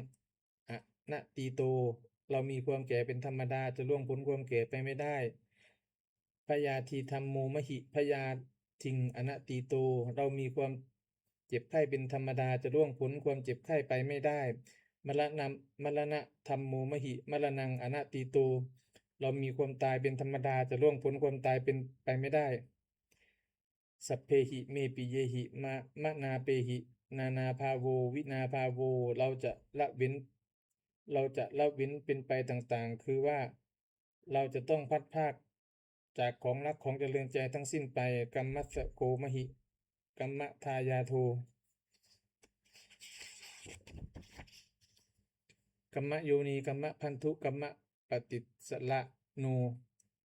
อนัตติโต เรามีความแก่เป็นธรรมดา จะล่วงพ้นความแก่ไปไม่ได้ พยาธิธัมโมมหิ พยาธิง อนัตติโต เรามีความเจ็บไข้เป็นธรรมดา จะล่วงพ้นความเจ็บไข้ไปไม่ได้ มรณะ มรณะธัมโมมหิ มรณัง อนัตติโต เรามีความตายเป็นธรรมดา จะล่วงพ้นความตายเป็นไปไม่ได้ สัพเพหิ เมปิเยหิ มะ มะนาเปหิ นานาภาโว วินาภาโว เราจะละเว้น เราจะละเว้นเป็นไปต่างๆ คือว่า เราจะต้องพลัดพรากจากของรักของเจริญใจทั้งสิ้นไป กัมมัสสะโกมหิ กัมมะทายาโท กัมมะโยนี กัมมะพันธุ กัมมะปฏิสละโน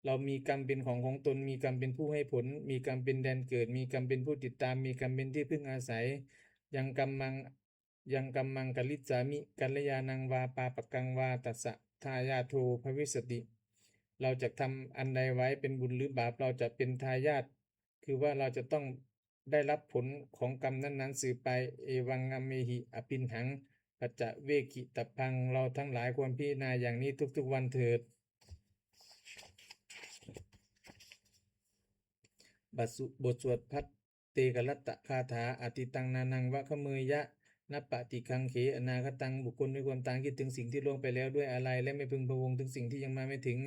เรามีกรรมเป็นของของตน มีกรรมเป็นผู้ให้ผล มีกรรมเป็นแดนเกิด มีกรรมเป็นผู้ติดตาม มีกรรมเป็นที่พึ่งอาศัย ยังกัมมัง ยังกัมมังกริสสามิ กัลยาณังวาปาปะกังวา ตัสสะทายาโทภวิสสติ เราจะทำอันใดไว้เป็นบุญหรือบาป เราจะเป็นทายาท คือว่าเราจะต้องได้รับผลของกรรมนั้นๆ สืบไป เอวังอเมหิ อภิณหัง ปัจจเวกขิตพัง เราทั้งหลายควรพิจารณาอย่างนี้ทุกๆ วันเถิด บทสวด บทสวดภัทเทกรัตตคาถา อতীตัง นานัง วะคะเมยยะ นะปะติกังเข อนาคตัง บุคคลไม่ควรตางคิดถึงสิ่งที่ล่วงไปแล้วด้วยอาลัย และไม่พึงพะวงถึงสิ่งที่ยังมาไม่ถึง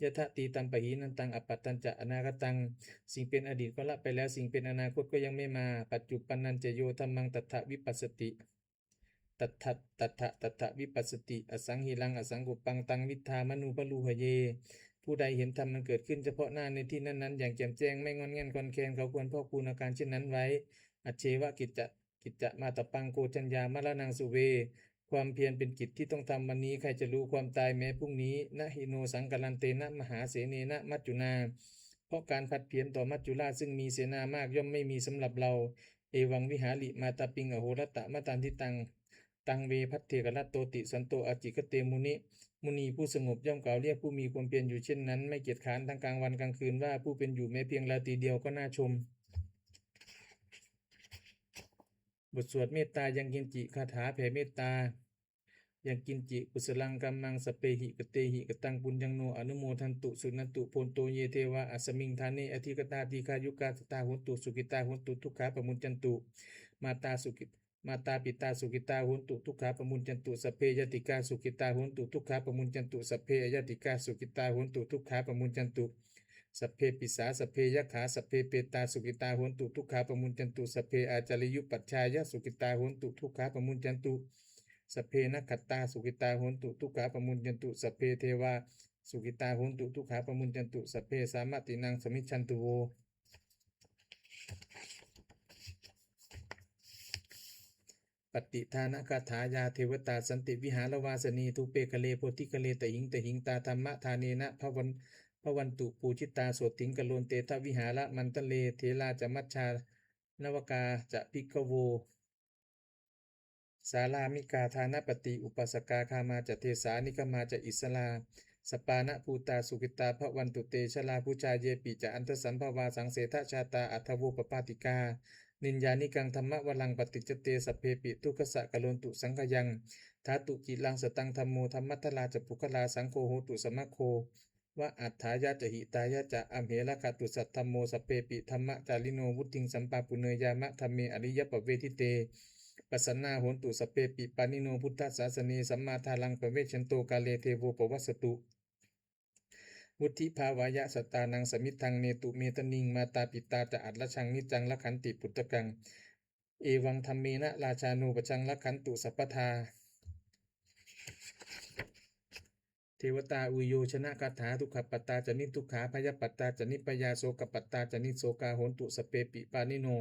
ยะทะ ตีตัม ปะหีนันตัง อัปปะตัญจะ อนาคตัง สิ่งเป็นอดีตก็ละไปแล้ว สิ่งเป็นอนาคตก็ยังไม่มา ปัจจุปปันนัญจะ โย ธัมมัง ตัตถะ วิปัสสติ ตัตถะ ตัตถะ ตัตถะ วิปัสสติ อสังหิรัง อสังกุปปัง ตัง วิทธา มะนุปะรูหะเย ผู้ใดเห็นธรรมมันเกิดขึ้นเฉพาะหน้าในที่นั้นๆ อย่างแจ่มแจ้ง ไม่ง่อนแง่นคลอนแคลน เขาควรพอกพูนอาการเช่นนั้นไว้ อัจเฉวะ กิจจะ กิจจะมาตะปัง โกจัญญา มะระนัง สุเว ความเพียรเป็นกิจที่ต้องทำวันนี้ ใครจะรู้ความตายแม้พรุ่งนี้ นะหิโน สังกะรันเตนะ มหาเสเนนะ มัจจุนา เพราะการผัดเพี้ยนต่อมัจจุราชซึ่งมีเสนามากย่อมไม่มีสำหรับเรา เอวัง วิหาริ มาตาปิง อโหรัตตะ มะตันทิตัง ตัง เว ภัทเทกรัตโตติ สันโต อจิคเต มุนิ มุนีผู้สงบย่อมกล่าวเรียกผู้มีความเพียรอยู่เช่นนั้น ไม่เกียจคร้านทั้งกลางวันกลางคืนว่า ผู้เป็นอยู่แม้เพียงราตรีเดียวก็น่าชม บทสวดเมตตายังกิญจิ คาถาแผ่เมตตา ยังกิญจิ กุสลัง กัมมัง สัพเพหิ กะเตหิ กะตัง ปุญญัง โน อนุโมทันตุ สุนันตุ โพนโต เย เทวา อัสสมิง ฐาเน อธิกตา ดีฆายุกา สะทา โหนตุ สุขิตา โหนตุ ทุกขา ปะมุญจันตุ มาตา สุขิ มาตา ปิตา สุขิตา โหนตุ ทุกขา ปะมุญจันตุ สัพเพ ญาติกา สุขิตา โหนตุ ทุกขา ปะมุญจันตุ สัพเพ อญาติกา สุขิตา โหนตุ ทุกขา ปะมุญจันตุ สัพเพ ปิสา สัพเพ ยักขา สัพเพ เปตา สุขิตา โหนตุ ทุกขา ปะมุญจันตุ สัพเพ อาจาริยุปัชฌายะ สุขิตา โหนตุ ทุกขา ปะมุญจันตุ สัพเพ นักขัตตา สุขิตา โหนตุ ทุกขา ปะมุญจันตุ สัพเพ เทวา สุขิตา โหนตุ ทุกขา ปะมุญจันตุ สัพเพ สามะตินัง สมิชชันตุ โว ปัตติทานคาถา ยา เทวตา สันติ วิหารวาสนี ธูเป กะเล โพธิ กะเล ตะหิง ตะหิง ตา ธัมมะทาเนนะ ภะวัน ภะวันตุ ปูจิตา โสตถิง กะโรน เต ทะ วิหาร มันตะเล เถรา จะ มัชฌา นวกา จะ ภิกขโว สารามิกา ทานปติ อุปาสกา คามา จะ เทสา นิกมมา จะ อิสสรา สปปานะ ภูตา สุขิตา ภะวันตุ เต ชรา พุชา เย ปิ จะ อันทสัมภวา สังเสทะชาตา อัทธโว ปปาติกา นิญญานิกัง ธัมมะวรัง ปติจจเต สัพเพ ปิ ทุกขัสสะ กะโรนตุ สังขยัง ถาตุ กิรัง สตัง ธัมโม ธัมมัทธารา จะ ปุคคลา สังโฆ โหตุ สมคโค วะ อัฏฐายะ จะ หิตายะ จะ อัมเหระขะตุ สัทธัมโม สัพเพ ปิ ธัมมะจาริโน วุตถิง สัมปาปุเนยยามะ ธัมเม อริยปะเวทิเต ปัสสะนา โหนตุ สัพเพ ปิ ปาณิโน พุทธสาสเน สัมมาทารัง ปะเวชชันโต กาเล เทโว ปะวัสสตุ วุตถิภาวายะ สัตตานัง สมิทธัง เนตุ เมตตะนิง มาตา ปิตา จะ อัตรชชัง นิจจัง รักขันติ ปุตตะกัง Evaṃ dhammena rājāno pajaṃ rakkhantu sabbadā. Devatāuyyojanagāthā. Dukkhappattā ca niddukkhā, bhayappattā ca nibbhayā, sokappattā ca nissokā, hontu sabbepi pāṇino.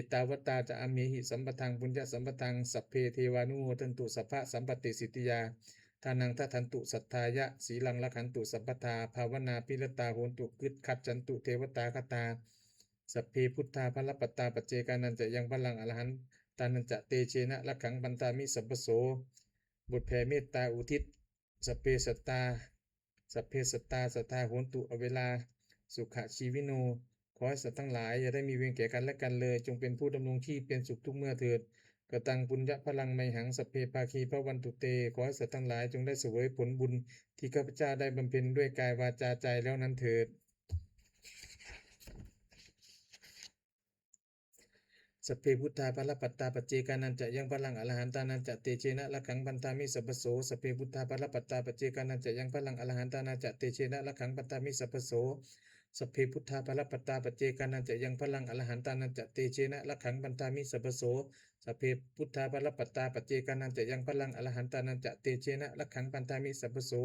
Ettāvatā ca amhehi sambhataṃ puññasampadaṃ, sabbe devānumodantu sabbasampattisiddhiyā. Dānaṃ dadantu saddhāya, sīlaṃ rakkhantu sabbadā, bhāvanābhiratā hontu, gacchantu devatāgatā. Sabbe buddhā balappattā, paccekānañca yaṃ balaṃ, arahantānañca tejena, rakkhaṃ bandhāmi sabbaso. บทแผ่เมตตาอุทิศ Sabbe sattā, sabbe sattā sadā hontu averā, sukhajīvino. ขอให้สัตว์ทั้งหลายอย่าได้มีเวรแก่กันและกันเลย จงเป็นผู้ดำรงชีพเป็นสุขทุกเมื่อเถิด Kataṃ puññaphalaṃ mayhaṃ, sabbe bhāgī bhavantu te. ขอให้สัตว์ทั้งหลายจงได้เสวยผลบุญที่ข้าพเจ้าได้บำเพ็ญด้วยกายวาจาใจแล้วนั้นเถิด Sabbe buddhā balappattā, paccekānañca yaṃ balaṃ, arahantānañca tejena, rakkhaṃ bandhāmi sabbaso. Sabbe buddhā balappattā, paccekānañca yaṃ balaṃ, arahantānañca tejena, rakkhaṃ bandhāmi sabbaso. Sabbe buddhā balappattā, paccekānañca yaṃ balaṃ, arahantānañca tejena, rakkhaṃ bandhāmi sabbaso. Sabbe buddhā balappattā, paccekānañca yaṃ balaṃ, arahantānañca tejena, rakkhaṃ bandhāmi sabbaso.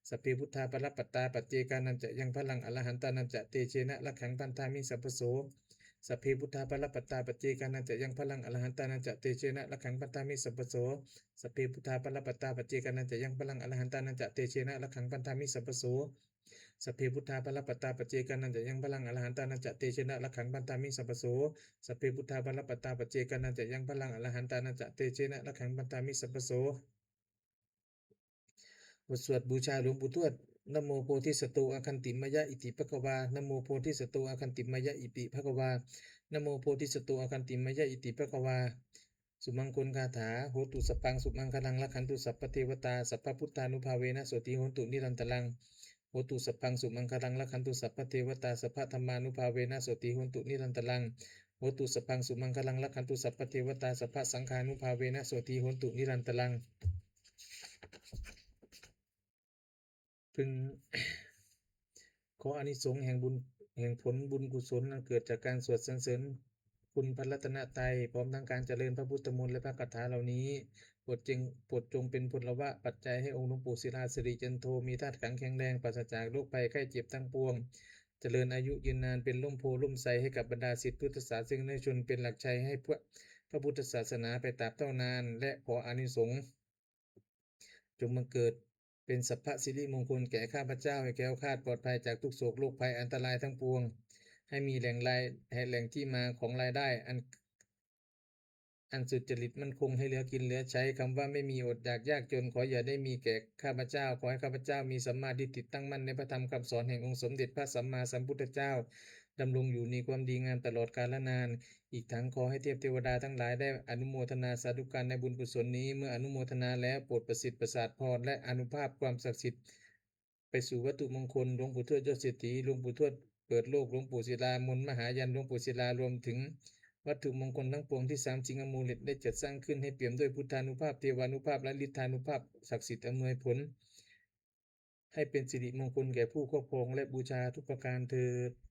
Sabbe buddhā balappattā, paccekānañca yaṃ balaṃ, arahantānañca tejena, rakkhaṃ bandhāmi sabbaso. Sabbe buddhā balappattā, paccekānañca yaṃ balaṃ, arahantānañca tejena, rakkhaṃ bandhāmi sabbaso. Sabbe buddhā balappattā, paccekānañca yaṃ balaṃ, arahantānañca tejena, rakkhaṃ bandhāmi sabbaso. Sabbe buddhā balappattā, paccekānañca yaṃ balaṃ, arahantānañca tejena, rakkhaṃ bandhāmi sabbaso. Sabbe buddhā balappattā, paccekānañca yaṃ balaṃ, arahantānañca tejena, rakkhaṃ bandhāmi sabbaso. บทสวดบูชาหลวงปู่ทวด Namo bodhisatto āgantimāya iti bhagavā. Namo bodhisatto āgantimāya iti bhagavā. Namo bodhisatto āgantimāya iti bhagavā. Sumaṅgalagāthā. Hotu sabbaṃ sumaṅgalaṃ, rakkhantu sabbadevatā, sabbabuddhānubhāvena sotthī hontu nirantaraṃ. Hotu sabbaṃ sumaṅgalaṃ, rakkhantu sabbadevatā, sabbadhammānubhāvena sotthī hontu nirantaraṃ. Hotu sabbaṃ sumaṅgalaṃ, rakkhantu sabbadevatā, sabbasaṅghānubhāvena sotthī hontu nirantaraṃ. พึງ ขออานิสงส์แห่งบุญ แห่งผลบุญกุศลอันเกิดจากการสวดสรรเสริญคุณพระรัตนตรัย พร้อมทั้งการเจริญพระพุทธมนต์และพระคาถาเหล่านี้ โปรดจง โปรดจงเป็นพลวะปัจจัยให้องค์หลวงปู่ศิลาสิริจันโท มีธาตุขันธ์แข็งแรง ปราศจากโรคภัยไข้เจ็บทั้งปวง เจริญอายุยืนนาน เป็นร่มโพธิ์ร่มไทรให้กับบรรดาศิษย์พุทธศาสนิกชน เป็นหลักชัยให้พระ พระพุทธศาสนาไปตราบเท่านาน และขออานิสงส์ จงบังเกิดเป็นสัพพสิริมงคลแก่ข้าพเจ้า ให้แคล้วคลาดปลอดภัยจากทุกโศกโรคภัยอันตรายทั้งปวง ให้มีแหล่งราย ให้แหล่งที่มาของรายได้อัน อันสุจริตมั่นคง ให้เหลือกินเหลือใช้ คำว่าไม่มีอดอยากยากจน ขออย่าได้มีแก่ข้าพเจ้า ขอให้ข้าพเจ้ามีสัมมาทิฏฐิตั้งมั่นในพระธรรมคำสอนแห่งองค์สมเด็จพระสัมมาสัมพุทธเจ้า ดำรงอยู่ในความดีงามตลอดกาลนาน อีกทั้งขอให้เทพเทวดาทั้งหลายได้อนุโมทนาสาธุการในบุญกุศลนี้ เมื่ออนุโมทนาแล้วโปรดประสิทธิ์ประสาทพรและอานุภาพความศักดิ์สิทธิ์ ไปสู่วัตถุมงคล หลวงปู่ทวดยอดเศรษฐี หลวงปู่ทวดเปิดโลก หลวงปู่ศิลามนต์มหายันต์ หลวงปู่ศิลารวมถึงวัตถุมงคลทั้งปวงที่สามสิงห์อมูเลตได้จัดสร้างขึ้น ให้เปี่ยมด้วยพุทธานุภาพ เทวานุภาพ และฤทธานุภาพศักดิ์สิทธิ์อำนวยผล ให้เป็นสิริมงคลแก่ผู้ครอบครองและบูชาทุกประการเทอญ